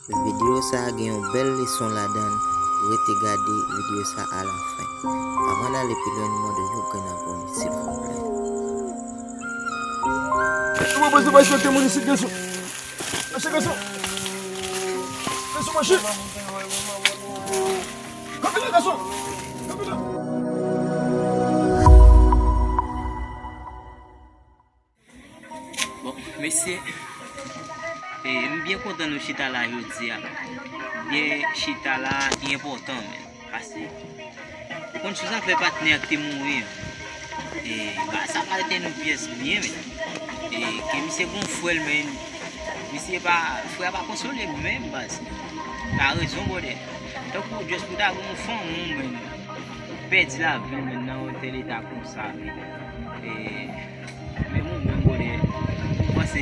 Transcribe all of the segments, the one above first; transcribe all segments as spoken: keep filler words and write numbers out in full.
Videyo sa a gen yon bèl leson ladan l, rete gade videyo sa a alafen. Avan n ale pi lwen, nou mande yon grenn abòne, silvouplè. Nou pa bezwen pa respekte moun isit, gason. Mache, gason. Gason, mache. Kanpe la, gason. Kanpe la. Bon, mesye, e, m byen kontan nou chita la jodi a. Byen chita la, li enpòtan, men. Paske, ou konn sou zafè patnè a ki te mouri, e, ba, sa pa rete nou pyès byen, men. E, ke misye gon frè l, men, misye pa, frè a pa konsole menm, baz. Ou gen rezon, brother. Tankou, just pou ta gon fanmi w, men, ou pèdi lavi w, men, nan yon tèl eta konsa, men. E, Men mwen menm, brother, mwen panse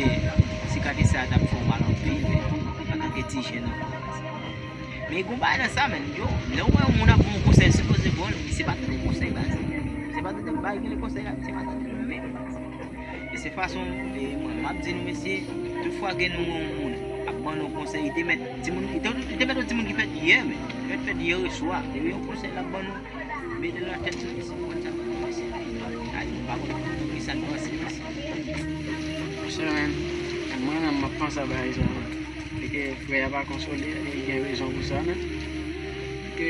sikatris sa a t ap fè w mal anpil, men, antanke ti jèn ankò. Men gon bagay nan sa, men, yo, lè w wè yon moun ap ba w yon konsèy, sipoze ba w l, men se pa tout konsèy, baz. Se pa tout bagay ki gen konsèy la, se pa tout menm. E se fason, e, mwen, m ap di nou, mesye, tout fwa ke nou wè yon moun ap ban nou konsèy, li te mèt timoun, li te, li te mèt yon timoun ki fèt yè, men, li fèt yè oswa, e yon konsèy l ap ban nou, mete nan tèt nou, mesye, konn sa pou nou panse. Ay, nou pa konn kisa n panse, mesye. Monchè, men, mwen menm, m ap panse a bagay sa, men. E ke frè a pa konsole, e gen rezon pou sa, men. Ke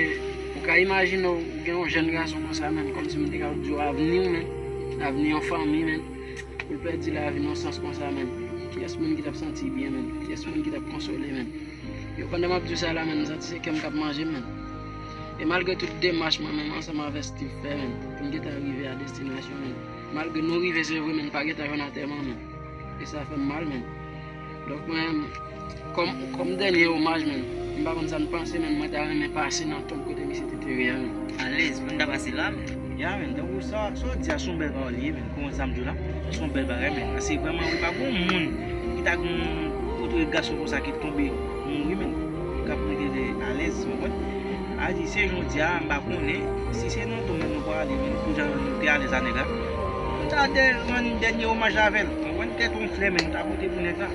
ou ka imajine w, ou gen yon jèn gason konsa, men, kòmsi m te ka di w avni w, men, avni yon fanmi, men, pou l pèdi lavi l nan sans konsa, men. Kiyès moun ki t ap santi byen, men? Kiyès moun ki t ap konsole, men? Yo, pandan m ap di w sa la, men, m santi se kè m k ap manje m, men. E malgre tout demach mwen menm ansanm avè Steve fè, men, pou n gentan rive a destinasyon, men. Malgre nou rive, se vre, men, n pa gentan jwenn antèman, men. E sa fè m mal, men. Donk, mwen, kòm, kòm dènye omaj, men, m pa konn sa n panse, men, mwen ta renmen pase nan tonb kote misye te antere a, men. Alèz, pou n ta pase la, men. Ya, men, tankou sa, sa w di a, se yon bèl pawòl li ye, men. Konprann sa m di w la? Se yon bèl bagay, men. Paske vrèman, wi, pa gen yon moun ki ta gen yon potre gason konsa ki tonbe mouri, men. K ap rete alèz, w konprann? A di, se jodi a, m pa konnen si se nan tonm nou prale, men, pou jan nou te alèz a nèg la. Nou ta dè rann dènye omaj avè l, w konprann? Kèk yon flè, men, nou ta pote pou nèg la.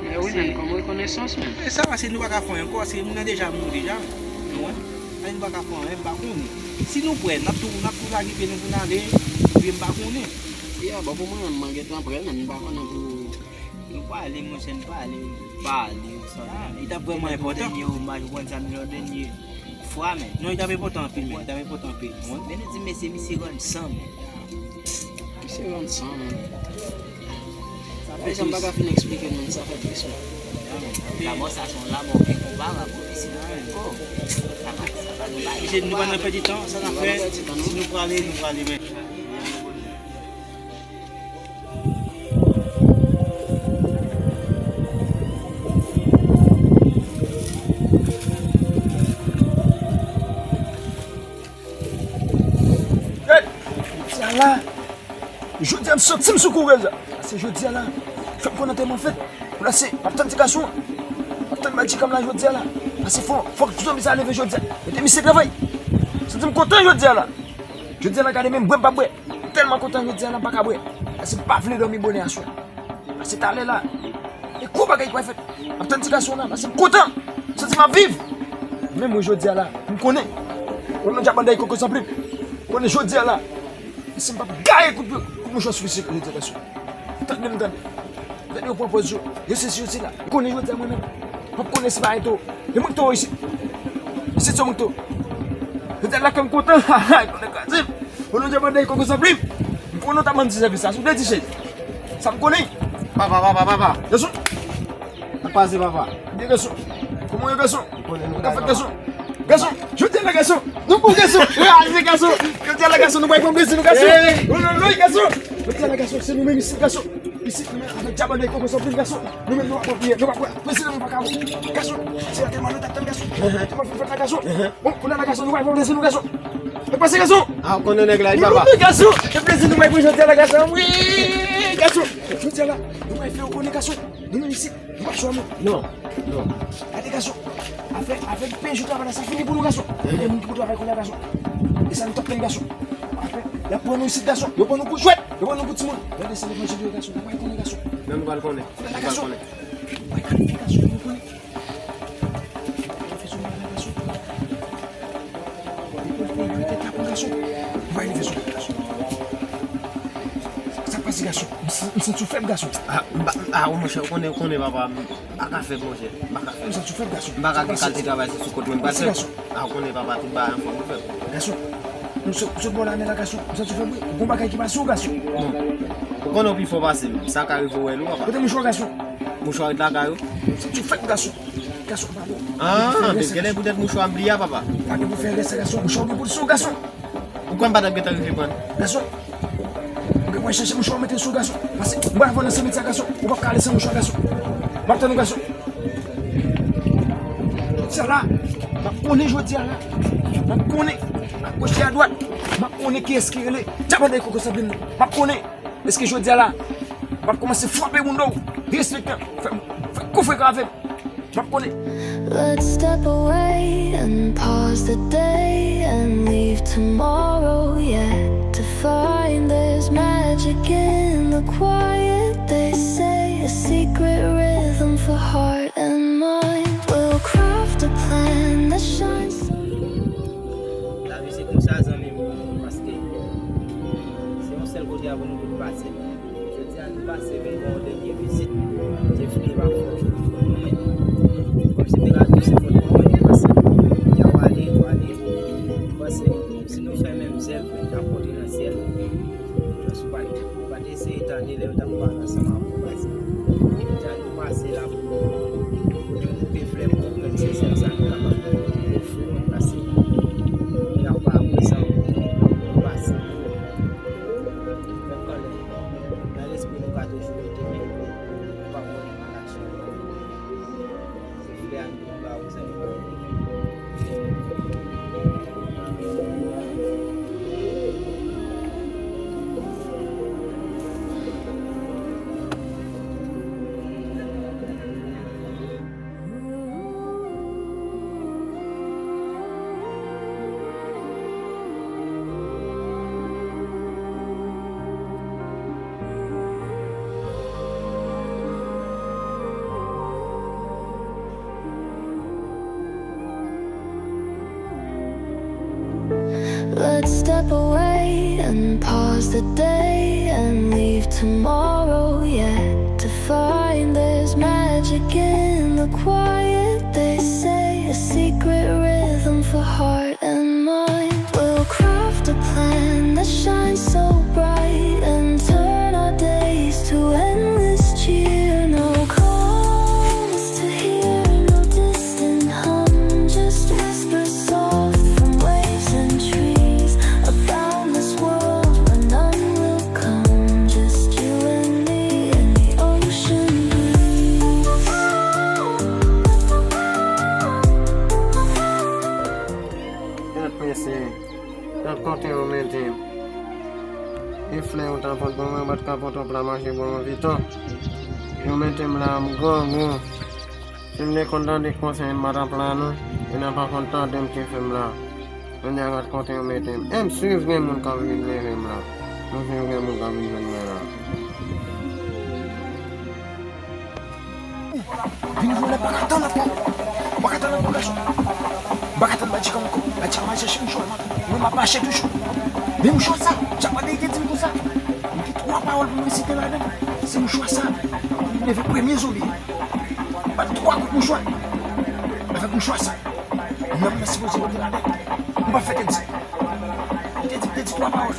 Men wi, men, kòm rekonesans, men. E sa, paske nou pa ka fè anyen ankò, paske moun nan deja mouri deja, men. W konprann? Sa nou pa ka fè anyen, m pa konnen. Si nou prè, n ap tou, n ap tou lage pye nou pou n ale, oubyen m pa konnen. Ya, bon, pou mwen menm, mwen gentan prè, men m pa konnen pou. Nou pale, monchè, nou pale. Pale, sa. Ah, li t ap vrèman enpòtan. Dènye omaj, ou konn sa, nou nan dènye fwa, men. Non, li t ap enpòtan anpil, men. Li t ap enpòtan anpil, wi. Men nou di, mesye, misye rann san, men. Misye rann san, men. Sa fè tris. Sa m pa ka fin eksplike nou, sa fè tris, men. Lanmò sa se yon lanmò ki enkonparab, wi, se yon lanmò. Sa pa, sa pa nou bay. Mesye, nou pa nan pèdi tan, sa n ap fè, si nou prale, nou prale, men. Gad! Jodi a la, jodi a m santi m sou kourèz la. Paske jodi a la, fè m konn antèman fèt. Pou la se, m ap tann ti gason an. M ap tann madjikam la jodi a la. Paske fò, fòk zanmi sa leve jodi a. Mete misye travay. Santi m kontan jodi a la. Jodi a la, gade, menm bwè m pa bwè. M tèlman kontan jodi a la, m pa ka bwè. Paske m pa vle dòmi bonè aswè. Paske talè la, e gwo bagay ki pral fèt. M ap tann ti gason la, paske m kontan. M santi m ap viv. Men mwen jodi a la, m konnen. Ou nan djabanday koko san plim. M konnen jodi a la. Paske m p ap gaye kout, kout mouchwa sou misye jodi a, gason. Tande m, tande. Gade yo pran pòz yo. Yo sesi, yo sela. M konnen jodi a mwen menm. M p ap konnen si pa ento. E mwen ki te isit. Isit se mwen ki te. Jodi a la kè m kontan. Ha, ha, kontan kraze m. Ou nan djabanday koko san plim. M konnen w t ap ban m ti sèvis la. Sou de ti chèz. Sa m konnen. Papa, papa, papa. Gason. Sa pase, papa. Byen, gason. Kòman w ye, gason? Ou ka fèt, gason. Gason. Jodi a la, gason. Nou bon, gason. Kraze, gason. Jodi a la, gason, nou bay pran plezi nou, gason. Hey. Ou nan loy, gason. Jodi a la, gason, se nou menm isit, gason. Isit, nou menm avèk djabanday koko san plim, gason. Nou menm, nou pa pran piyè, nou pa pran plezi, nou pa ka bon. Gason, se la tèlman nou t ap tann, gason. Tèlman fin fèt la, gason. Bon, kounye a la, gason, nou bay pran plezi nou, gason. E pase, gason. Ah, ou konnen nèg la, wi, papa. Gason, se plezi nou bay pran jodi a la, gason. Wi, gason. Jodi a la, nou bay fè yo konnen, gason. Nou menm isit. Nou pa chwa, non. Non, non. Gade, gason. Afè, afè pen jou travay la, sa fini pou nou, gason. Gen moun ki pou travay kounye a, gason. E sa nou t ap tann, gason. Afè, y ap pran nou isit, gason. Yo pran nou pou jwèt. Yo pran nou pou timoun. Gade, se levanjil yo, gason. Ou pa konnen, gason. Men nou pral konnen. Nou pral konnen. Ou pa konnen, gason, nou konnen. Gason, ou pa rive sou gason. Sa k pase gason? M s- m santi w fèb gason. Ah, m pa- ah, monchè, ou konnen, ou konnen papa, m pa ka fèb, monchè. M pa ka fèb. M santi w fèb gason. M pa ka gen kalite travay se sou kont mwen m pral fè. Gason. Ah, ou konnen papa, tout bagay anfòm pou fè. Gason, nou sot, sot bò lanmè la gason. M santi w fèb wi. Gon bagay ki pase w gason. Bon. Ou konnen w pi fò pase m. Sa ka rive w wè l wi papa. Kote mouchwa gason? Mouchwa ret lakay ou. M santi w fèb gason. Gason pa bon. Ah, men genlè poutèt mouchwa m bliye a papa. Pa gen pou fè rès sa gason. Mouchwa ou gen pou l sou gason. Ou kwè m pa t ap gentan rive pran? Gason, ou gen pou al chache mouchwa ou mete sou gason. Pase, m pral voye nan sentimèt sa gason. Ou p ap ka ale san mouchwa gason. M ap tann ou gason. Jodi a la, m ap konnen jodi a la. M ap konnen. Agoch e adwat. M ap konnen kiyès ki rele. Tchabande koko sanble m nan. M ap konnen. Èske jodi a la, m ap kòmanse frape moun do, derespektan, fè, fè kou frekan avè m. M ap konnen. Let's step away and pause the day and leave tomorrow yet to find. There's magic in the quiet, they say, a secret rhythm for heart and mind. We'll craft a plan that shines so. Lavi se konsa, zanmi m, paske se yon sèl kote a pou nou tout pase. Jodi a, nou pase vin ban yon dènye vizit. Jeffrey pa fò. Mwen, kòm se te ka tou se fòt mwen, mwen te pase. Kounye a, w ale, w ale. Mwen panse, si nou fè menm zèv, nou t ap monte nan syèl. Jòs ou pa t, ou pa t eseye tande lè yo t ap pale ansanm avè w, pase. Jodi a, nou pase la pou, pou nou koupe flè pou nou, menm se sèl sa nou kapab ofri w, pase. Kounye a, w pa prezan, nou pase. Menm kanlè, nan lespri nou ka toujou rete menm, nou pa konnen malak sou nou. Se flè a nou ba ou zanmi. Let's step away and pause the day and leave tomorrow yet to find. There's magic in the quiet, they say, a secret rhythm for heart and mind. We'll craft a plan that shines so bright and turn our days to endless cheer. No calls to hear, no distant hum, just whispers soft from waves and trees. A boundless world where none will come, just you and me and the ocean breeze. Gad mesye, gad kote yo mete m. E flè yo ta pot ban mwen, yo pa t ka pot yon pla manje ban mwen pito. Yo mete m la, m grangou. Si m te konn tande konsèy m pa t ap la non, e nan pa konn tande m ki fè m la. Kounye a gad kote yo mete m. E m swiv gen moun k ap vin leve m la. M swiv gen moun k ap vin jwenn mwen la. Vin jwenn m pa ka tann ankò. M pa ka tann ankò gason. M pa ka tann Badjika ankò. Badjika m al chèche mouchwa. Mwen m ap mache toujou. Men mouchwa sa, Tchapande te di m konsa. M gen twa pawòl pou mwen site ladan. Se mouchwa sa. M leve premye zonbi. Bat twa kout mouchwa. Avèk mouchwa sa. Nanm nan sipoze rete ladan. M pa fè tèt di. Li te di, li te di twa pawòl.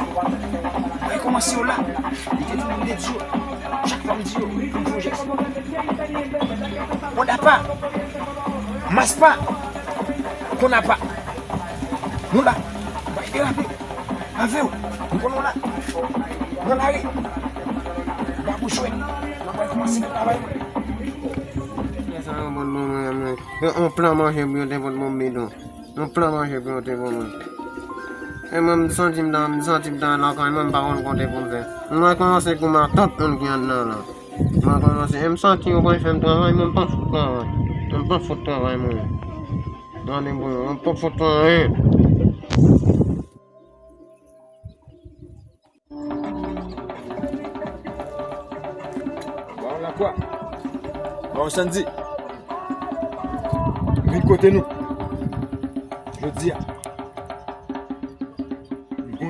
Mwen kòmanse yo la. Li te di, li te di yo. Chak fwa m di yo, m fè yon jès. Konda pa. Mas pa. Konda pa. Nou la. M pa derape. Avè w. M konnen w la. Nan lari. M pa pou jwe. M ap kòmanse travay mwen. Kisa yo pot ban mwen menm? Yon plan manje pou yo te pot ban m bidon. Yon plan manje pou yo te ban mwen. E mwen, m santi m ta, m santi m ta lakay mwen, m pa konn kote pou m fè. Mwen kòmanse goumen ak tout moun ki anndan la. Mwen kòmanse, e m santi yo pral fè m travay, mwen m pa fout travay. Mwen m pa fout travay mwen. Gade pou yo, mwen m pa fout travay. Baron Lakwa, Baron Sandy, vin kote nou jodi a.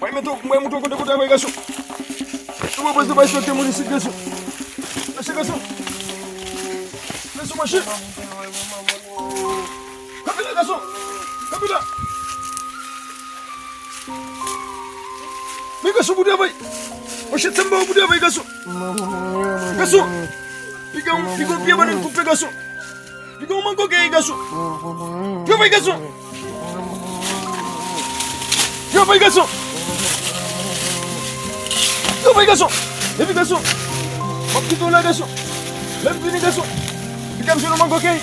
Mwen mete w, mwen moutre w kote pou travay, gason. Nou pa pase pa respekte moun isit, gason. Mache, gason. Gason, mache. Kanpe la, gason. Kanpe la. Men gason pou travay. Manchèt sa m ba w pou travay, gason. Gason. Piga yon, piga yon pye bannann koupe, gason. Piga yon mango kèy, gason. Travay, gason. Travay, gason. Travay, gason. Epi, gason, m ap kite w la, gason. Lè m vini, gason, piga m jwenn yon mango kèy.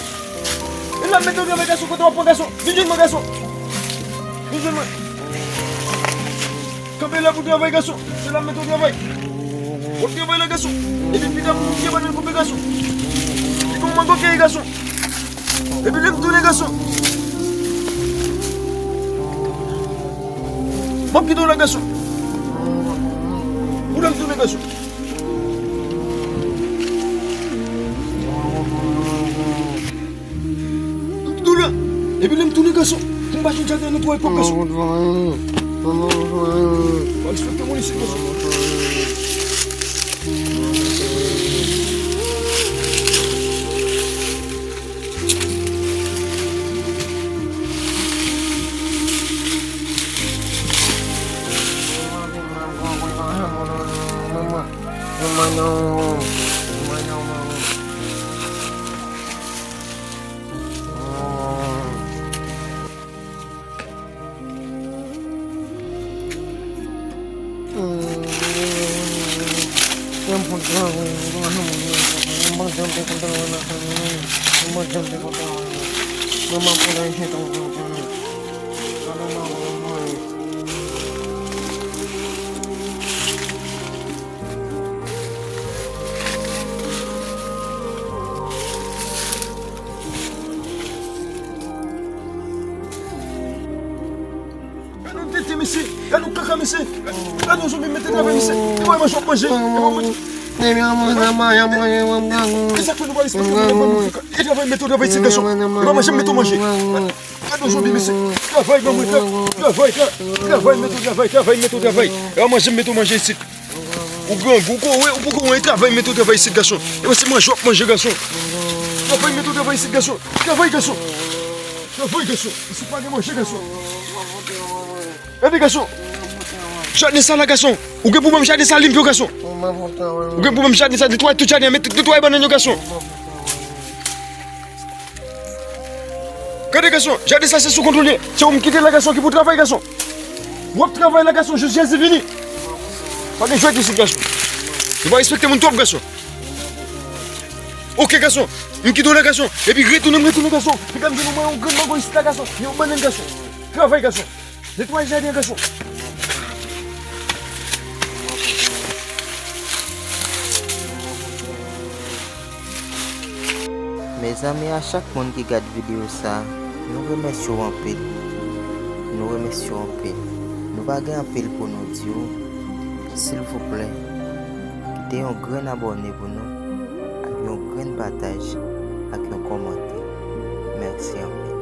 E la m mete w travay, gason, kote w ap pran, gason. Vin jwenn mwen, gason. Vin jwenn mwen. Kanpe la pou travay, gason. Se la m mete w travay. W ap travay la, gason. Epi piga m yon pye bannann koupe, gason. Piga yon mango kèy, gason. Epi lè m tounen, gason, m ap kite w la, gason. Pou lè m tounen, gason. M tou la. Epi lè m tounen, gason, pou m pa jwenn jaden nan twò epòk, gason. Pa respekte moun isit, gason. Gade yon tete, mesye. Gade yon kaka, mesye. Gade yon zonbi mete travay, mesye. E pa manje w ap manje. E pa manje. E sa k fè nou pa respekte moun nan ban nou kaka? E travay mete w travay isit, gason. E pa manje m mete w manje. Gade yon zonbi, mesye. Travay ban mwen, tra-, travay, tra-, travay mete w travay, travay mete w travay. E pa manje m mete w manje isit. Ou grangou, ou ko-, ou poko wè travay mete w travay isit, gason. E pa se manje w ap manje, gason. Travay mete w travay isit, gason. Travay, gason. Travay, gason. Isit pa gen manje, gason. Gade, gason. Jaden sa la, gason. Ou gen pou ban m jaden sa limpyo, gason. Ou gen pou ban m jaden sa, netwaye tout jaden an, met netwaye bannann yo, gason. Gade, gason, jaden sa se sou kont ou l ye. Se ou m kite la, gason, ki pou travay, gason. W ap travay la, gason, jis Jezi vini. Pa gen jwèt isit, gason. Nou pa respekte moun twòp, gason. Oke, gason. M kite w la, gason. Epi retounen, m retounen, gason. Piga m vin ou mwen yon grenn mango isit la, gason. Yon bannann, gason. Travay, gason. Netwaye jaden an, gason. Mezanmi, a chak moun ki gad videyo sa, nou remèsye w anpil. Nou remèsye w anpil. Nou pa gen anpil pou nou di w. Silvouplè, kite yon grenn abòne pou nou, ak yon grenn pataj, ak yon kòmantè. Mèsi anpil.